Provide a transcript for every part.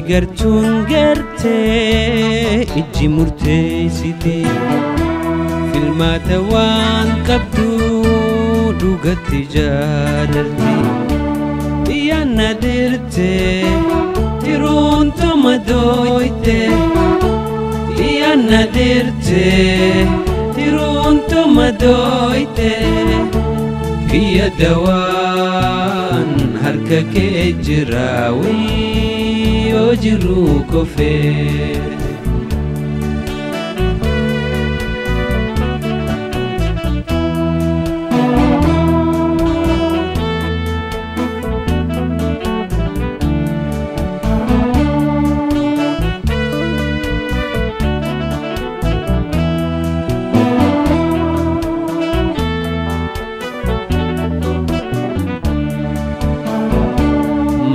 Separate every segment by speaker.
Speaker 1: Gartuun gartee ijji murteessite filmaata waan qabdu dhugatti jaalalti xiyyaanna dirte tiruun toma dooyte xiyyaanna dirte tiruun toma dooyte kiyya dawaan harka kee jiraawii. Jiru kofe.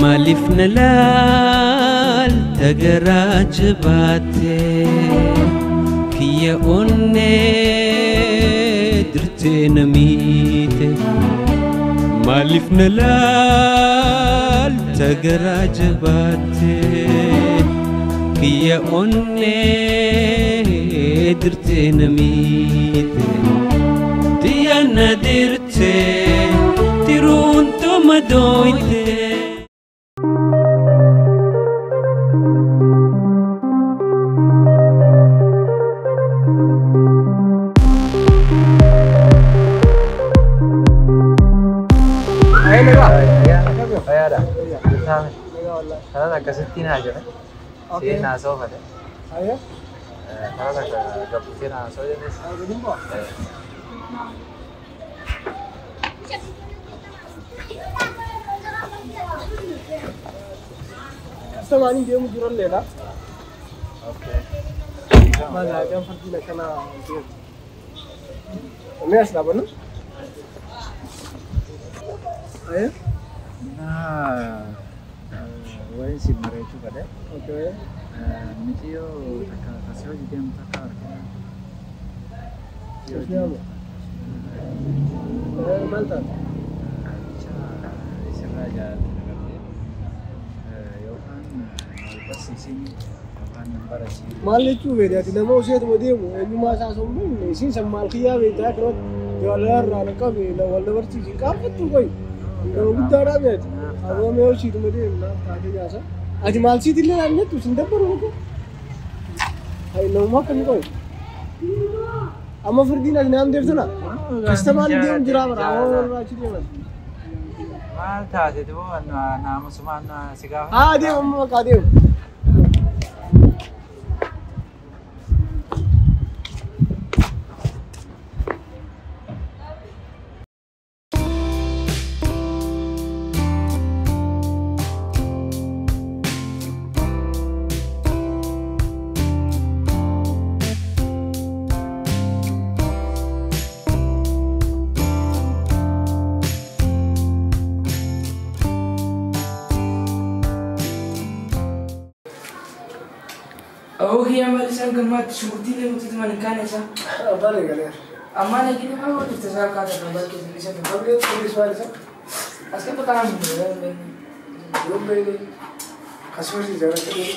Speaker 1: Maaliif na laalta garaa jabaate kiyya onnee dirtee na miite. Maaliif na laalta garaa jabaate kiyya onnee dirtee na miite. Tiyya na dirtee tiruun tuma dooyte.
Speaker 2: Karaa akkasittiin haa jedhe. Siin haasoo fedhe. Karaa takka gabbiseen haasoo jennes.
Speaker 3: Samaanii deemu jiralleedha. Maal fardiin akkana deemu. Mee as dhaabannu?
Speaker 2: Waa'ee si bareechuu fedhe. Mitiyyoo takka tasii hojii deemu takka argina.
Speaker 3: Maal taate?
Speaker 2: Bicha isirraa jaalatti agartee yookaan maal barsiisiin yookaan barasiin.
Speaker 3: Maal jechuu beekte ati nama oseetuma deemu eenyummaa isaa osoo hin beekne isiin san maal kiyyaa beektaa akkanatti jaalala irraa na qabe wal dabarsiisiin qaanfattu qoyi. Nama guddaadhaa beekte. Aboo mee hosiituma deemu naaf taatee jaasa. Ati maal siit illee naan jettu sin dabbaru qoyi. Hayi namummaa akkamii qoyi. Amma firdiin ati naam deemtuna. Kastamaan deemu jiraa bara amma warra achi deeman.
Speaker 2: Maal taate diboo naamusumaan si gaafa.
Speaker 3: Haa deemu amma maqaa deemu.
Speaker 4: Awoo maal isaan galmaatti shunkurtii deemtuutti mana kaan isaa.
Speaker 3: Abbaan eegaleera.
Speaker 4: Ammaan eegale maa waan dhufte isaa akkaataa kan bakkee isa kan.
Speaker 3: Bakkee kunis maal isaa?
Speaker 4: As kan bakka naan hin
Speaker 3: Yoo beekne akkasumas jaallatanii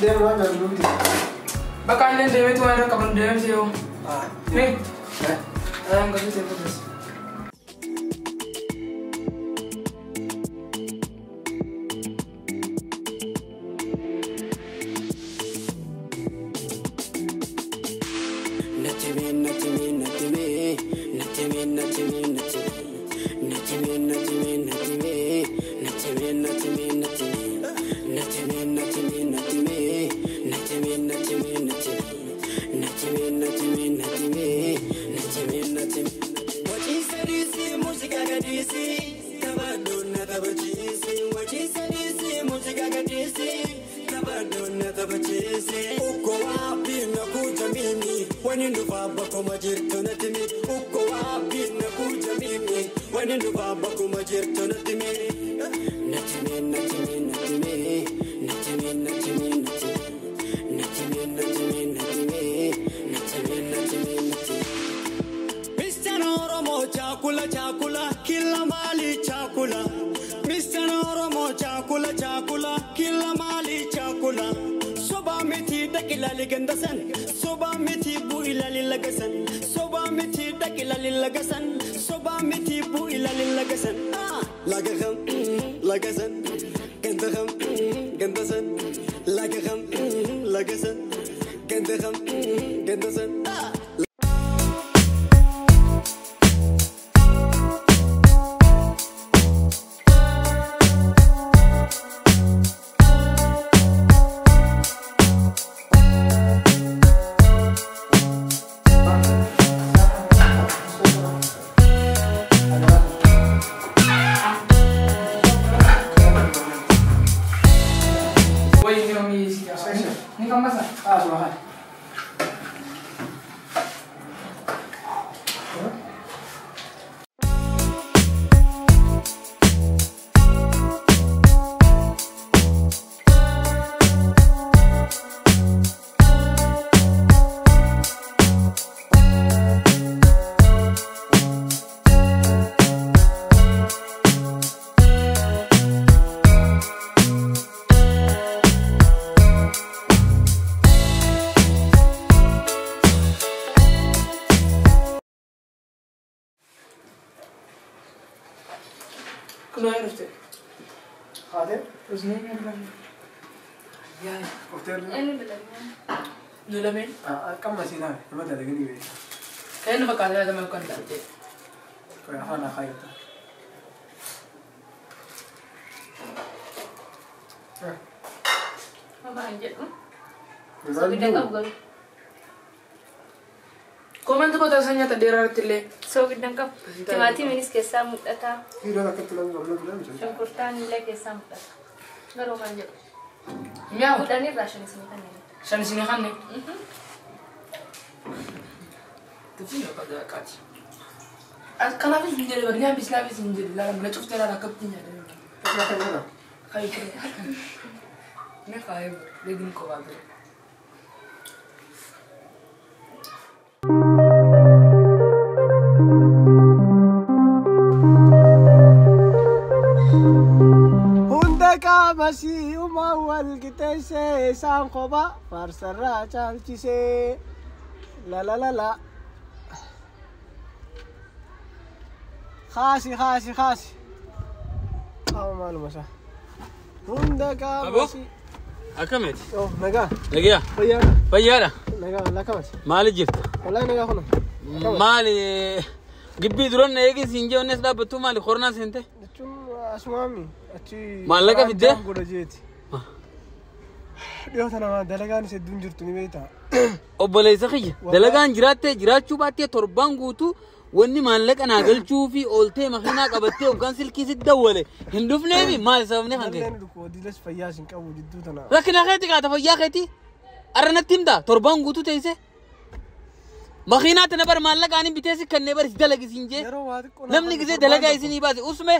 Speaker 3: deemuu danda'a.
Speaker 4: Bakka inni deemetu waan irra qaban deemte yoo. Mee? Ayaan gasuu ta'e kutas.
Speaker 5: Uko wapi nakuja mimi? Chakula chakula kila mali chakula Mr. Oromo chakula chakula kila mali chakula Soba miti dakilali gandasan Soba miti bu ilali lagasan Soba miti dakilali lagasan Soba miti bu ilali lagasan Lagaham lagasan Gandaham gandasan Lagaham lagasan Gandaham gandasan.
Speaker 4: كله عرفته.
Speaker 3: هذا؟
Speaker 4: وزنين يا نلمين؟
Speaker 3: كم مسينا؟ ما تدري
Speaker 4: كأنه بقى هذا ما كنت أنت.
Speaker 3: أنا خايفة.
Speaker 6: ما عندي.
Speaker 4: Komen tuh kota saya tadi rati le.
Speaker 6: So kita nggak. Timati minis kesam mutlaka. Shungkurtan nilai kesam mutlaka. Baru kan jauh.
Speaker 4: Miau.
Speaker 6: Udah nih rasanya sini kan nih.
Speaker 4: Sini sini kan nih. Tapi nggak pada kaca. Kalau habis menjadi bagian habis habis menjadi lalu mulai cukup terlalu rakap tinggal. Kayak gitu. Ini kayak begini kok ada.
Speaker 3: Masi umawal kita se sangkoba farsara chalchise la la la la khasi khasi khasi aw malu masa hunda ka masi
Speaker 1: akamet
Speaker 3: oh naga
Speaker 1: nagiya
Speaker 3: fayara
Speaker 1: fayara
Speaker 3: naga la kamat
Speaker 1: mali jirt
Speaker 3: wallahi naga khona
Speaker 1: mali gibbi duran egi sinje onnes da batu mali khorna sente
Speaker 3: asmami
Speaker 1: maallaqa fidde
Speaker 3: dhiyoota namaa dalagaan isa hedduun jirtu ni beektaa.
Speaker 1: Obboleessa kiyya dalagaan jiraattee jiraachuu baattee torbaan guutuu wanni maallaqa naa galchuu fi ooltee makiinaa qabattee yookaan silkii si dawwale hin dhufneefi maal sababni kan ka'e.
Speaker 3: Dilas fayyaa sin qabu jidduu tanaa.
Speaker 1: Rakkina keeti qaata fayyaa keeti arra natti himtaa torbaan guutuu teessee. Makiinaa tana bar maallaqa ani bitee si kannee bar si dalagi siin jee. Namni gisee dalagaa isinii baase usme.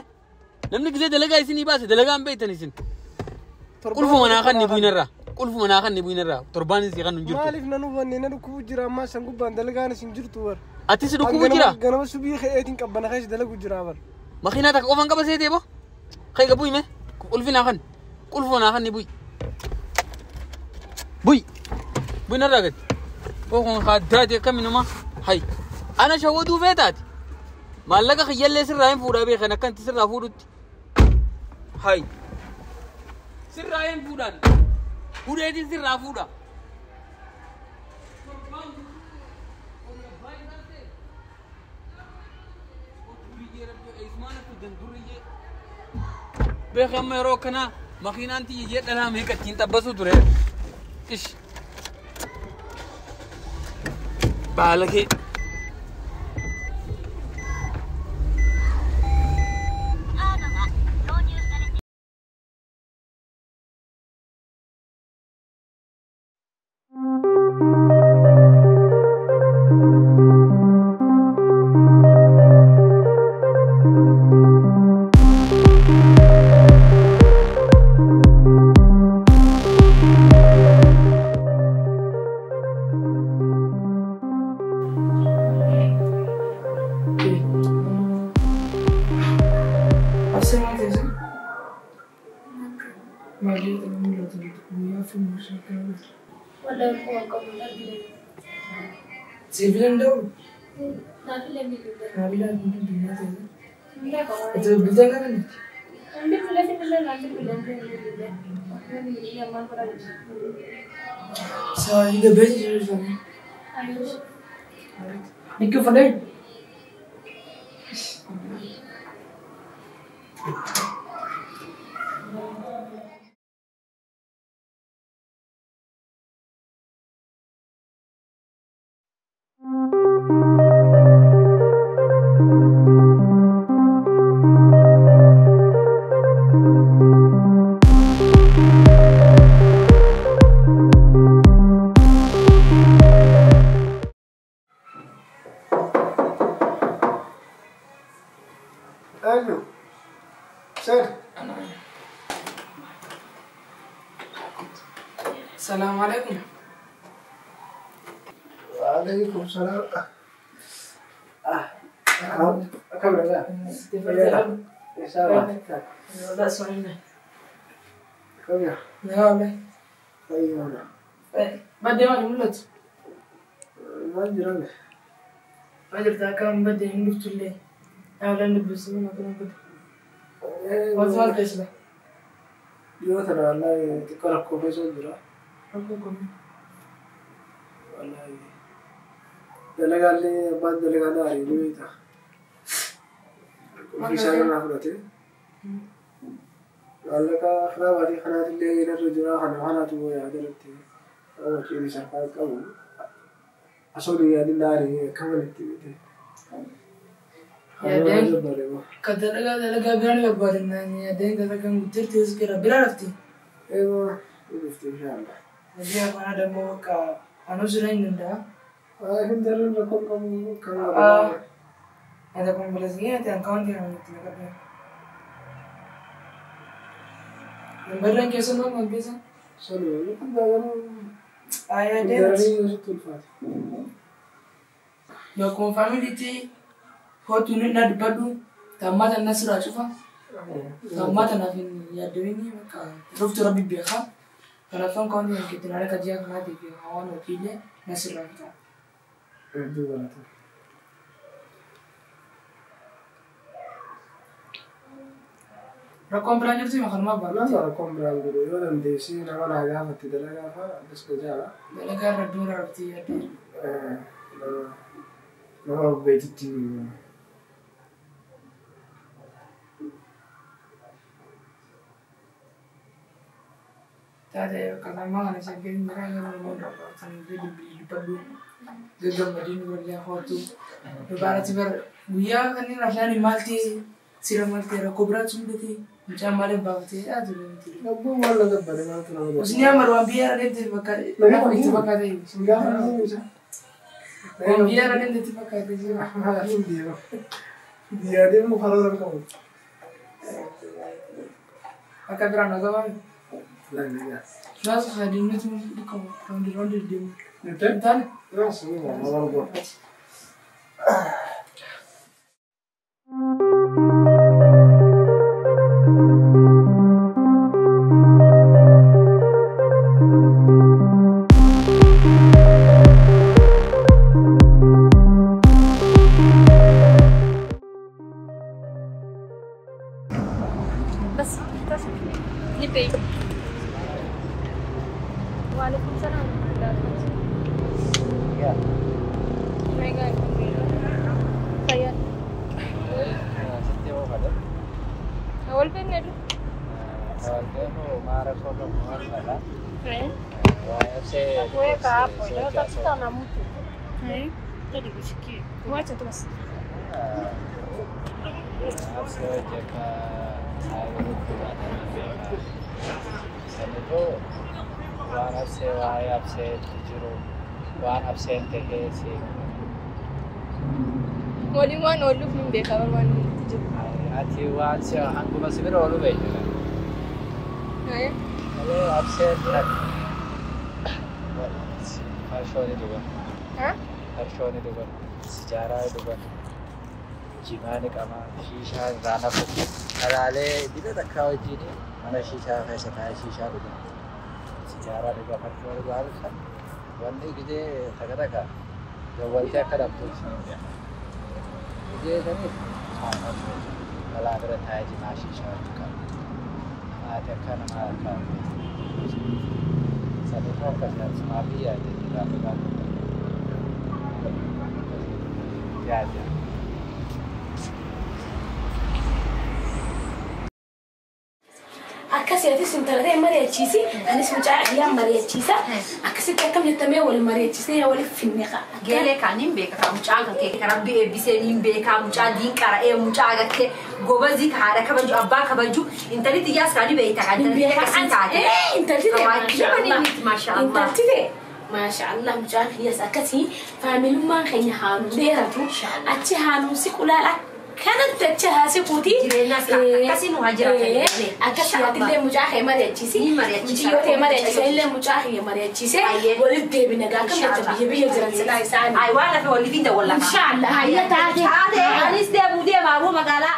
Speaker 1: Namni gisee dalagaa isinii baase dalagaan beektan isin. Qulfuma naa kan ni buinarraa. Qulfuma naa kan ni buinarraa. Torbaan isin kan hin jirtu.
Speaker 3: Maaliif nan hubanne na dhukkubu jira ammaa san gubbaan dalagaan isin jirtu bar.
Speaker 1: Ati si dhukkubu jira?
Speaker 3: Ganama subii ka'eetiin qabbana keessa dalagu jira bar.
Speaker 1: Makiinaa takka qofaan qaba seetee boo? Ka'e bu'i mee? Qulfi naa kan. Qulfuma naa kan ni bu'i. Bu'i. Bu'i narraa gadi. Kun kaaddaati akkaminuma. Hay. Ana shawwaduu feetaati. Maallaqa kiyyallee sirraa hin fuudhaa beekan akkanatti sirraa fuudhutti. Hai. Sirraa hin fuudhaan. Hudeetiin sirraa fuudha. Beekan amma yeroo akkanaa makiinaan tiyya jee dhalaa meeqa ittiin xabbasuu ture. Ish. Baala kee.
Speaker 4: guyyaa fi
Speaker 6: Wallahi akkuma qabu hin argine.
Speaker 4: Sibiilaan da'u?
Speaker 6: Naafillee ni bilbila.
Speaker 4: Naabilaan hin bilbilaa ta'e.
Speaker 6: Hin beekamu.
Speaker 4: Ati bilbilaa kan kanatti?
Speaker 6: Hin bilbila bilbila naan bilbila hin bilbila. Akkuma bilbila ammaan fara bilbila.
Speaker 4: Saa higa beeyi jiru sana.
Speaker 6: Ayush.
Speaker 4: Nikki uffadhee?
Speaker 3: Eenyu? Seen.
Speaker 4: Salaamu alaikum.
Speaker 3: Waalaikum salaam. Akkam nagaa? Fayyaadha? Eessaa baate?
Speaker 4: Walaa so'inna.
Speaker 3: Akkam yaa?
Speaker 4: Nagaa walaa.
Speaker 3: Fayyaadha.
Speaker 4: Baddee maali mul'atu?
Speaker 3: Maal jirame?
Speaker 4: Maal jirta akkam baddee hin dhuftullee. Yaalaan dubbisuu akkana godhe. Wanti maal ta'e sila?
Speaker 3: Dhiyoo tana wallaahi xiqqoo rakkoo keessa jira.
Speaker 4: Rakkoo komii.
Speaker 3: Wallaahi dalagaallee abbaan dalagaa na ari'ee ni beekta. Ofii isaa irraa fudhate. Maallaqa karaa baatii kanaatillee irra jira kana kanaatu yaada irratti waciin isaa kan qabu. Osoo hin yaadin na ari'ee akka malee beekte.
Speaker 4: Yaadeen ka dalagaa dalagaa biraan barbaadannaan yaadeen dalagaan guddirti gara biraa rafti.
Speaker 3: Eegaa dhufte inshallah.
Speaker 4: Hojii afaan dammoo bakka anuu sirra hin danda'a.
Speaker 3: Hin darrin rakkoon qabu kan
Speaker 4: Ati konkolaataa ati akkaawuntii kana itti naqadhe. Nambarreen keessa noo kan keessa?
Speaker 3: Sanu kan garuu
Speaker 4: Yaadeen
Speaker 3: daranii sitti ulfaate.
Speaker 4: Bakkuma faamiliitti kootu na dubbadhu tammaa tana sirraa cufa. Tammaa tanaaf hin yaadamini bakka dhuftu rabbi beeka. Kanaafuu akkaawuntii kan keetti naannoo kajiyaa kanaatii fi hawaan hojiilee na sirraa fixa.
Speaker 3: Hedduu galata.
Speaker 4: Rakkoon biraan jirtu hima kanumaaf baala.
Speaker 3: Nama rakkoon biraan jiru yoo dandeessee nama naa gaafatte dalagaa fa'a akkas na jaala.
Speaker 4: Dalagaa irra duura rabtii yaadde.
Speaker 3: Nama beektutti
Speaker 4: Taate kalamaa kana shaggeen biraa gara namoota dhaabatan dubbadhu gaggammadiin wallee hootu dubaarratti bar guyyaa kanneen afaan maalti sira maalti rakkoo biraatu mudate mucaan maaliif baafatee haa jiru miti.
Speaker 3: Abbuun waan na dabbare maaltu nama dabbare.
Speaker 4: Usni amar waan biyya irra deemte bakka itti fakkaate.
Speaker 3: Sin gaafa isa.
Speaker 4: Waan biyya irra deemte itti fakkaate.
Speaker 3: Hin deema. Biyyaa deemu karoora hin qabu.
Speaker 4: Akka biraan na gabaame.
Speaker 3: Nagaa.
Speaker 4: Naas khadimnatu dhukkaba rondi rondi deemu.
Speaker 3: Jettee?
Speaker 4: Taane.
Speaker 3: Naas ni nama godha.
Speaker 6: بس nipe. Waalaikum salam warahmatullahi wabarakatuh. Mega Fayyaa.
Speaker 2: Sitti hoo fadha?
Speaker 6: Wal beekna du.
Speaker 2: Wal beeknu maara rakkoo qabu maal fadha? Waa'ee obsee
Speaker 6: Weka hapo leo tafuta na mtu. Ndio Wacha tu basi.
Speaker 2: Obsee hojii akka haayiluu baatanii beekaa. Sanifuu waan obsee waa'ee obseetti jiru waan obseen tahee si
Speaker 6: Waliin waan ooluuf hin beekaa waan nuti jiru.
Speaker 2: Ati waan si hanguma si bira oolu beektu. Malee obseen farshoo ni dhugan. Farshoo ni dhugan. Sijaaraa ni dhugan. Jimaa ni qaba. Shiishaa irraa nafu. Karaalee dibata takkaa wajjin mana shiishaa keessa taa'ee shiishaa dhugan. Sijaaraa dhugaa farshoo dhugaa ibsa. Wanni gidee takka takka dawwaltee akka dhabdu gidee saniif balaa bira taa'ee jimaa shiishaa wajji qabu. Namaati akka nama harkaa saniifuu akkasii sumaa fi yaade gaafa gaafa yaade.
Speaker 7: Akkasitti intala mari'achiisi anis mucaa xiyyaan mari'achiisa akkasitti akkam jettamee wal mari'achiisnee waliif finne qa.
Speaker 8: Geelee kan hin beekaa mucaan kan kee rabbi eebbisee hin beekaa mucaa diin qara'ee mucaa agartee gobazii haadha kabaju abbaa kabaju intalli xiyyaas kan ni beektaa kan intalli akkasiin taate.
Speaker 7: Intalli ta'e
Speaker 8: maashaallah.
Speaker 7: Intalli ta'e maashaallah mucaan xiyyaas akkasii faamilummaan keenya haanuu dheeratu achi haanuu si qulaala. Kanatti achi haasikuuti.
Speaker 8: Jireenyaas akkasii nu haa jiraatan.
Speaker 7: Akkasii illee mucaa kee mari'achiisi. Muciyyoo ta'e mari'achiise illee mucaa kee mari'achiise. Walitti deebina gaa akkam jetta biyya biyya jiran silaa isaanii.
Speaker 8: Ayi waan lafa waliif hin dawwallaa.
Speaker 7: Inshaallah hayya taate.
Speaker 8: Taate anis deemuu deemaa boo magaalaa.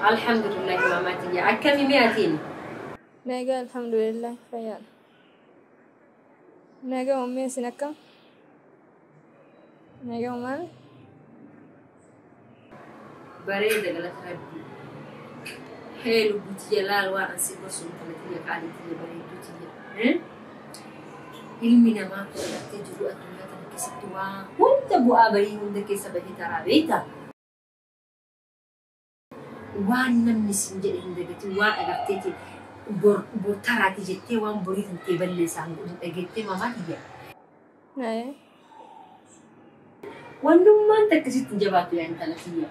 Speaker 8: Alhamdulillah mama tiya akkami mi'atiin
Speaker 9: Nagaa alhamdulillah fayyaadha. Nagaa ummee isin akkam? Nagaa ummaan?
Speaker 8: Bareeda galata rabbii. Hee lubbuu tiyya laal waan asi gorsu intala tiyya qaalii tiyya bareedduu tiyya. Ilmi namaa godhatee jiru addunyaa kana keessatti waa hunda bu'aa bahii hunda keessa bahee taraa beektaa? Waan namni siin jedhe hin dagatin waan agarteeti bor taraati jettee waan borii kan ta'e balleessaan godhin dhageettee mamaa tiyya. Wannummaan takkasitti hin jabaattu yaa intala tiyya.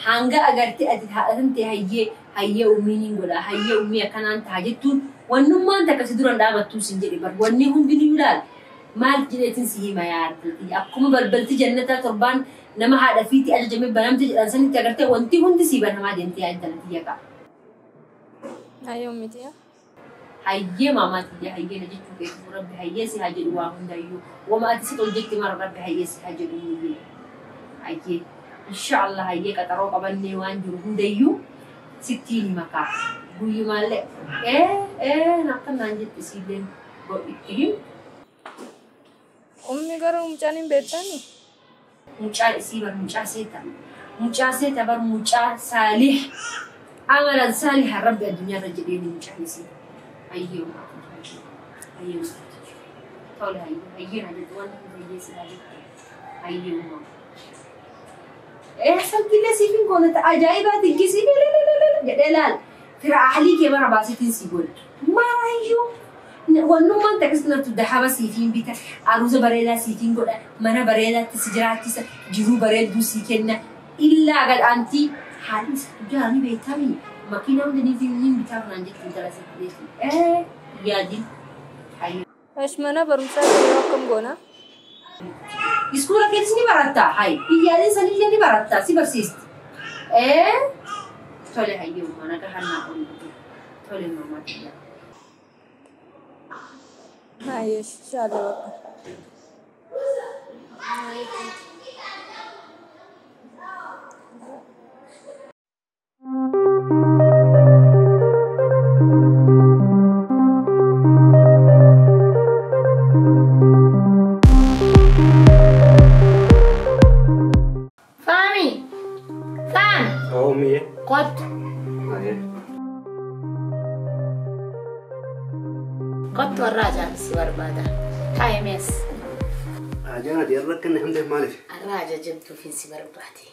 Speaker 8: Hanga agartee ati haadha tan ta'e hayyee hayyee ummiin hin godha hayyee ummii akkanaan ta'a jettuun wannummaan takkasi duraan dhaabattuu siin jedhe bar wanni hundinuu ilaal maal jedheetiin si hima yaa intala tiyya akkuma balbalti jannataa torbaan nama haadha fiitti ajajamee banamte jedhan sanitti agartee wanti hundi sii banamaa deemte yaa intala tiyya qaba.
Speaker 9: Hayyee ummii tiyya.
Speaker 8: Hayyee maamaa tiyya hayyee na jechuu keetiif rabbi hayyee si haa jedhu waa hundayyuu wama ati si toljetti mara rabbi hayyee si haa jedhu muyyee. Hayyee inshaallah hayyee qaxaroo qabannee waan jiru hundayyuu sittiin makaa guyyumaallee akkan naan jette siilleen itti himu.
Speaker 9: Ummi garuu mucaan hin beektanii?
Speaker 8: Mucaa isii bar mucaa seeta. Mucaa seeta bar mucaa saalih. Amalan saalihan rabbi addunyaarra jedheeni mucaan isii. Hayyee hayyee tole hayyee hayyee na jettu waan hunda hayyee si haa jettu. Hayyee uumaa. Salgillee siif hin goone ajaa'ibaa dinqisii jedhee laal. Fira ahlii kee mara baasetiin si godha. Marayyuu. Wannummaan takkasitti nartu dahaba siifiin bita, aruuza bareedaa siifiin godha, mana bareedaatti si jiraachisa, jiruu bareedduu sii kenna. Illaa gadhaantii haalli isa guddaa ni beektami. Makiinaa hunda ni bitaaf naan jetti intala sitti beekti. Yaadin.
Speaker 9: Ash mana barumsaa yeroo akkam goona?
Speaker 8: Iskuula keessi ni barattaa? Hayi. Biyyaaleen sanillee ni barattaa? Si barsiisti. Tole hayyee uumaa nagaa hannaa ol tole maamaa tiyya.
Speaker 9: Hayyee inshallah bakka.
Speaker 7: Faami! Faami!
Speaker 10: Oo miye.
Speaker 7: Kottu. Kottu warra ajaan si barbaada. Kaa'imees.
Speaker 10: Ajaan ati irra akka inni hamteef maaliif?
Speaker 7: Arra ajajamtuufin si barbaade.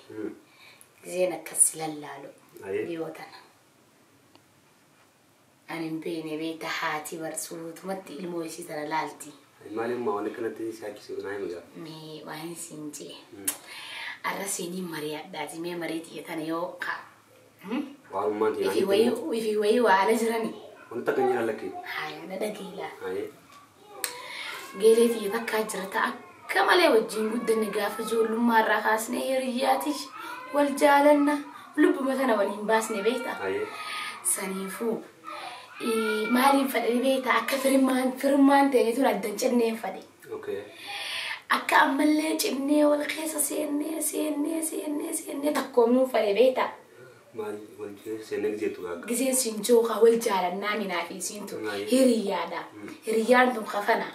Speaker 7: Gizeen akkas si lallaalu. Dhiyoo tana. Ani hin beekne beekta haati barsuutumatti ilmoo ishii tana laalti.
Speaker 10: Maaliif waan akkanatti si harkisu naa himi gaa?
Speaker 7: Mee waan siin jee. Arra seenii mari'adhaati mee marii xiyya tana yoo kaa.
Speaker 10: Waarummaan
Speaker 7: Ifi wayii waa ala jirani.
Speaker 10: Wanta kan jiran lakkee.
Speaker 7: Haaya na dhageela.
Speaker 10: Haayee.
Speaker 7: Geelee tiyya takkaa jira ta'a akka malee wajjin guddanne gaafa ijoollummaa irraa kaasnee hiriyyaati wal jaalanna lubbuma tana waliin baasne beektaa. Saniifuu maaliin fadhe beektaa akka firummaan ta'e tun addan cinneen fadhe. Akka ammallee cinnee wal keessa seennee seennee seennee seennee takkoomnuu fadhe beektaa.
Speaker 10: Maal wal seennee gizeetu gaagga?
Speaker 7: Gizeen siin jookaa wal jaalannaa minaa fi siintu hiriyyaadha. Hiriyyaan tun kafana.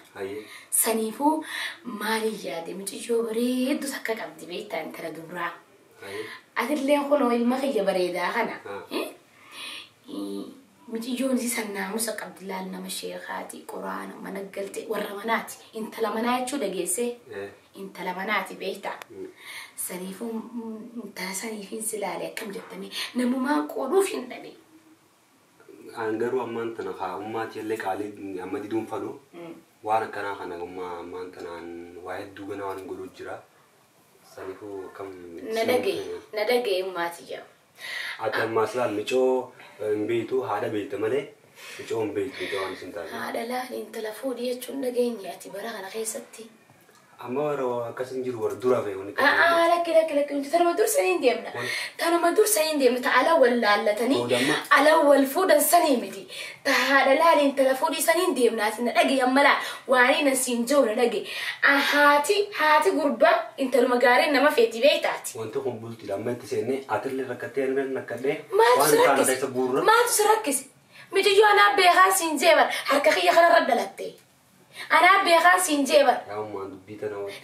Speaker 7: Saniifuu maaliin yaade mucayyoo bareedduu takka qabdi beektaa intala dubraa. Atillee kunoo ilma kiyya bareedaa kana. Mucayyoon isii naamusa qabdi laal nama sheekaati quraana mana galte warra manaati intala manaa jechuu dhageessee intala manaati beektaa. Saniifuu intala saniifin silaalee akkam jettanii namumaa qoodhuuf hin dhabe.
Speaker 10: An garuu ammaan tana haa ummaati illee qaalii amma diduun fadhu waan akkanaa kana ammaan tanaan waa hedduu ganaa waan godhuu jira. Saniifuu akkam.
Speaker 7: Na dhagee ummaati jedhu.
Speaker 10: Ati ammaa silaal micoo hin beektu haadha beekta malee micoo hin beektu micoo waan isin taate.
Speaker 7: Haadha laal intala fuudhii jechuun dhageenye ati bara kana keessatti.
Speaker 10: Amma warra akkas hin jiru warra dura fe'u.
Speaker 7: Lakki lakki lakki nuti tanuma dursanii hin deemna. Tanuma dursanii hin deemna ta ala wal laallatanii ala wal fuudhan sanii miti. Ta haadha laal intala fuudhii sanii hin deemna ati na dhagee amma laa waan inni siin jiru na dhagee. Haati gurbaa intaluma gaariin nama feeti beektaati.
Speaker 10: Wanti kun bultiidha amma itti seennee atillee rakkattee ani rakkadhee waan taana keessa guurra.
Speaker 7: Maaltu si rakkise? Mucayyoo anaa beekaan siin jeeban harka kiyya kanarra dhalatte. Anaa beekaan siin jeeban.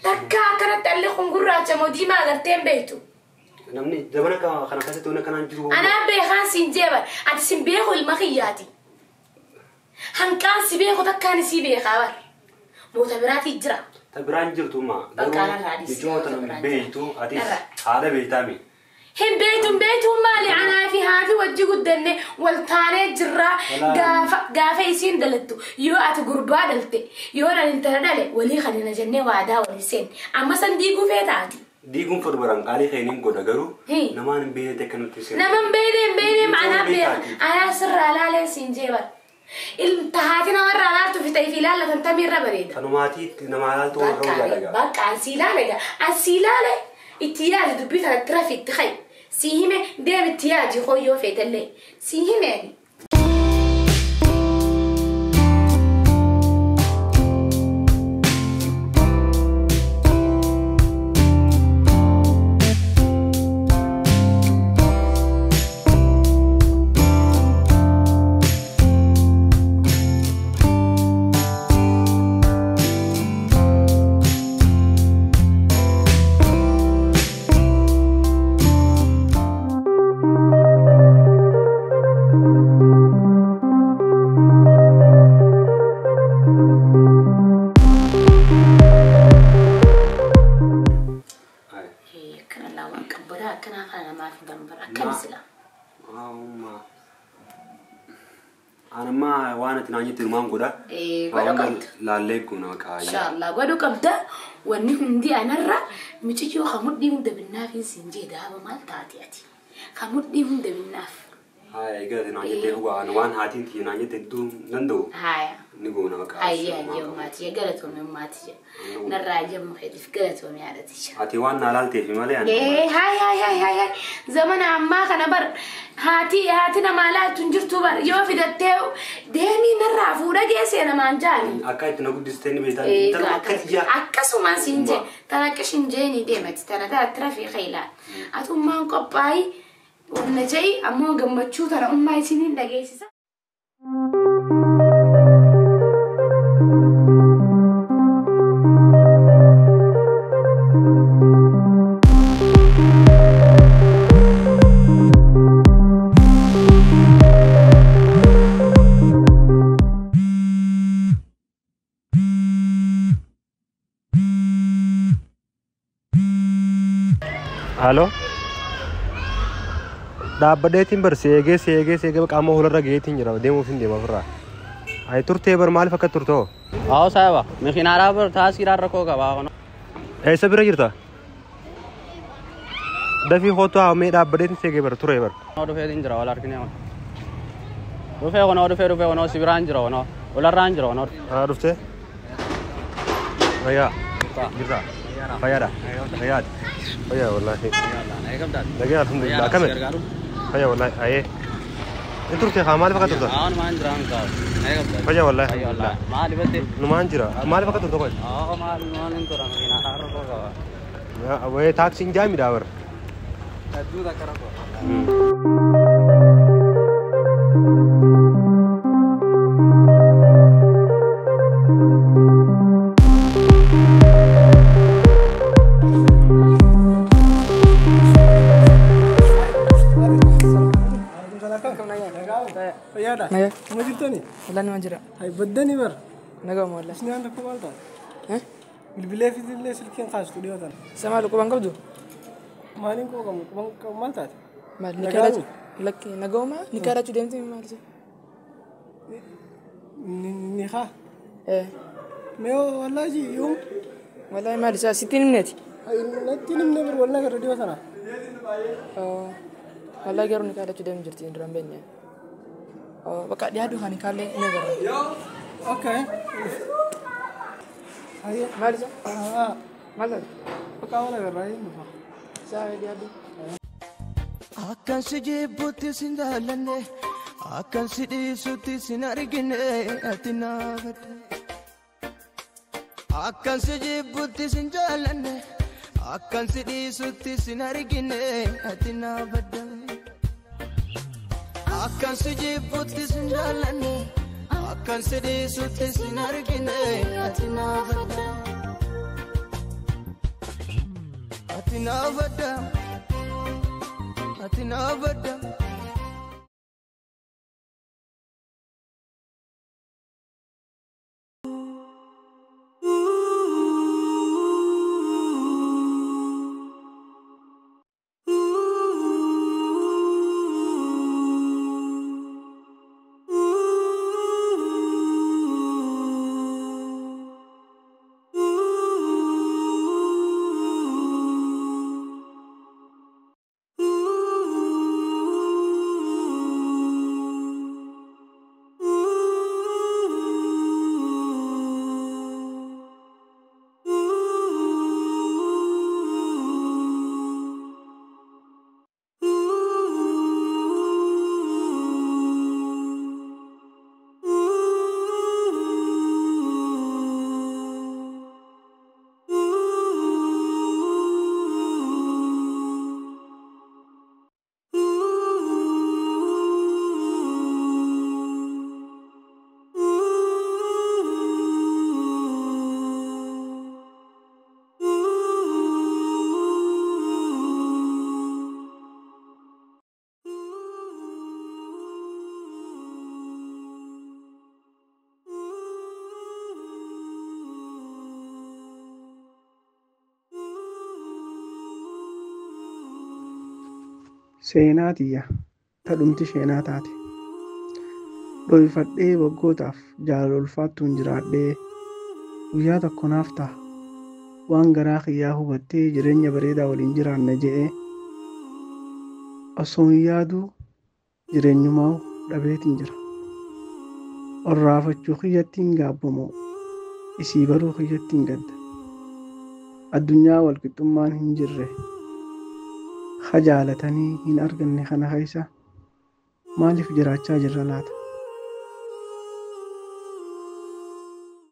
Speaker 7: Takka akkanatti alli kun gurraacha moo diimaa agartee hin beektu.
Speaker 10: Namni dabana kana keessatti waan akkanaan jiru.
Speaker 7: Anaa beekaan siin jeeban ati sin beeku ilma kiyyaati. Hanqaan si beeku takkaan si beekaa bar. Moota biraatii jira.
Speaker 10: Ta biraan jirtu maa. Garuu micoota beektu atis haadha beektaami.
Speaker 7: Hin beektu maali anaa fi haati wajji guddanne wal taanee jirra gaafa isiin dhalattu yoo ati gurbaa dhalte yoo ani intala dhale walii kanina jennee waadaa walii seenne amma san diiguu feetaati.
Speaker 10: Diiguun fedhu baran qaalii keeniin godha garuu namaan hin beekne akkanatti seenne.
Speaker 7: Nama hin beekne anaa beeka anaa sirraa laalee siin jeeban. Haati namarraa laaltu fi ta'ee fi ilaallatan tamiirra bareeda.
Speaker 10: Kanumaatii namaa laaltu warra wayyaa
Speaker 7: Bakka ansii ilaale gaa ansii ilaale itti yaadi dubbii kanatti rafi itti hayi. Si hime deem itti yaadi hoyyoo feetallee si hime. Inshallah godhu qabda wanni hundi anarra mucayyoo kamudhii hunda binnaaf siin jee daaba maal taate ati kamudhii hunda binnaaf.
Speaker 10: Haa egaa naan jettee waan haatiin tiyya naan jette hedduu danda'u.
Speaker 7: Haa.
Speaker 10: Ni goona maqaa.
Speaker 7: Ayyaa ayyoo maatii galatoome maatii narraa jemmu keetiif galatoome yaadaticha.
Speaker 10: Ati waan naa laalteef malee ani.
Speaker 7: Haay haay haay haay zamana ammaa kana bar haati namaa laaltu hin jirtu bar yoo fidattee deemii narraa fuudha geessee namaan jaali.
Speaker 10: Akka itti na guddistee ni beektaa intala akka tiyyaa.
Speaker 7: Akkasumaan siin jee tana akka jeeni deemati tana tana tirafii qaylaa atummaan qophaayi wanna ja'i ammoo gammachuu tana ummaa isiniin dhageessisa.
Speaker 10: Halo. Dhaabbadeetiin bar seegee seegee seegee qaama holarra geetiin jira deemuuf hin deema ofirraa. Ani turtee bar maaliif akka turtoo?
Speaker 1: Haa saahiba makiinaa bar taasiraa rakkoo qaba.
Speaker 10: Eessa bira jirta? Dafii kootu haa mee dhaabbadeetiin seegee bar ture bar.
Speaker 1: Dhufeetiin jira wal argine. Dhufee kunoo dhufee dhufee kunoo si biraan jira kunoo olarraan jira kunoo.
Speaker 10: Haa dhuftee? Fayyaa. Jirta. Fayyaadha. Fayyaadha. Fayyaa wallaahi. Nagaa alhamdulillah. Akkami? Fayyaa wallaahi. Ayee. Hin turte haa maaliif akka turtan? Fayyaa wallaahi alhamdulillah. Numaan jira. Maaliif akka turte qoy? Wayee taaksiin jaamidha bara.
Speaker 3: Fayyaadha. Kuma jirtani?
Speaker 4: Wallaan nima jira.
Speaker 3: Hay baddani bar.
Speaker 4: Nagama wallaan.
Speaker 3: Isin aan rakkoo maal taate? Bilbilee fi illee silkiin kaastu dhiyoo tana.
Speaker 4: Isa maal quban qabdu?
Speaker 3: Maaliin quba qabu? Quban qabu maal taate?
Speaker 4: Maal ni kadhachuu? Lakki nagama ni kadhachuu deemte maal isa?
Speaker 3: Ni haa. Mee wallaahi yoom?
Speaker 4: Wallaahi maal isa sitti himneeti?
Speaker 3: Natti himne bar wallaahi gara dhiyoo tana.
Speaker 4: Wallaahi garuu ni kadhachuu deemu jirti duraan beekne. Bakka dhiyaadhu kan kaallee ni agarra.
Speaker 3: Okay.
Speaker 4: Maal isa? Maal taate?
Speaker 3: Bakka wal agarra hin dhufa.
Speaker 4: Isaa dhiyaadhu.
Speaker 5: Akkan si jibbutti sin jaallanne, akkan si dhiisutti sin argine, ati naafadha. Akkan si jibbutti sin jaallanne, akkan si dhiisutti sin argine, ati naafadha. Akkan si jibbutti sin jaallanne, akkan si dhiisutti sin argine, ati naafadha. Ati naafadha. Ati naafadha.
Speaker 3: Seenaa tiyya ta dhumti sheenaa taate. Dhoyfadhee waggootaaf jaalala ulfaattuun jiraadhee guyyaa tokko naaf ta'a. Waan garaa kiyyaa hubattee jireenya bareedaa waliin jiraanna je'ee osoo hin yaaduu jireenyumaa dhabeetiin jira. Orraafachuu kiyyattiin gaabbamoo isii baruu kiyyattiin gadda. Addunyaa walqixxummaan hin jirre jaalatanii hin arganne kana keessa maaliif jiraachaa jirra laata?